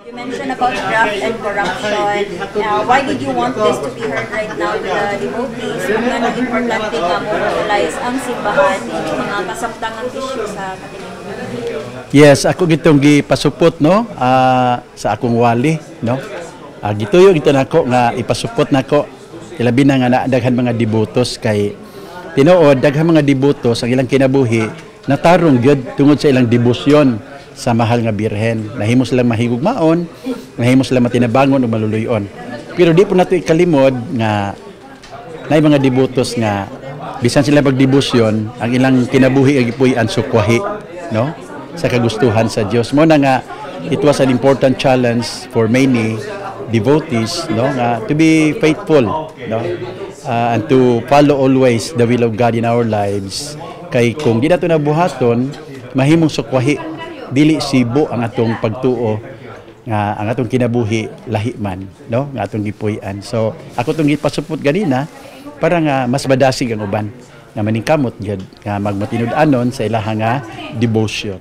You mentioned about graft and corruption. Why did you want this to be heard right now to the devotees? Nganong importante nga mo-mobilize ang simbahan sa mga kasabtangang issue sa katilingban? Yes, ako gitong gipasupot, no, sa akong wali, no. Gituyo gito nako nga ipasupot nako, ilabi na nga naa daghan mga debotos, kay tinuod daghan mga debotos ang ilang kinabuhi natarong gyud tungod sa ilang debosyon sa mahal nga Birhen. Nahimo silang mahigugmaon, nahimo sila matinabangon o maluluyon. Pero di po nato ikalimod nga naay mga debotos nga bisan sila magdebosyon, ang ilang kinabuhi ay gipuy-an sukwahi, no, sa kagustuhan sa Dios. Mo na nga it was an important challenge for many devotees, no, nga to be faithful, no, and to follow always the will of God in our lives, kay kung di nato nabuhaton, mahimong sukwahi, dili sibo ang atong pagtuo nga ang atong kinabuhi lahi man, no, nga atong gipuy-an. So ako tong gipasupot ganina para nga mas madasig ang uban nga maningkamot gyud nga magmatinud-anon sa ilaha nga devotion.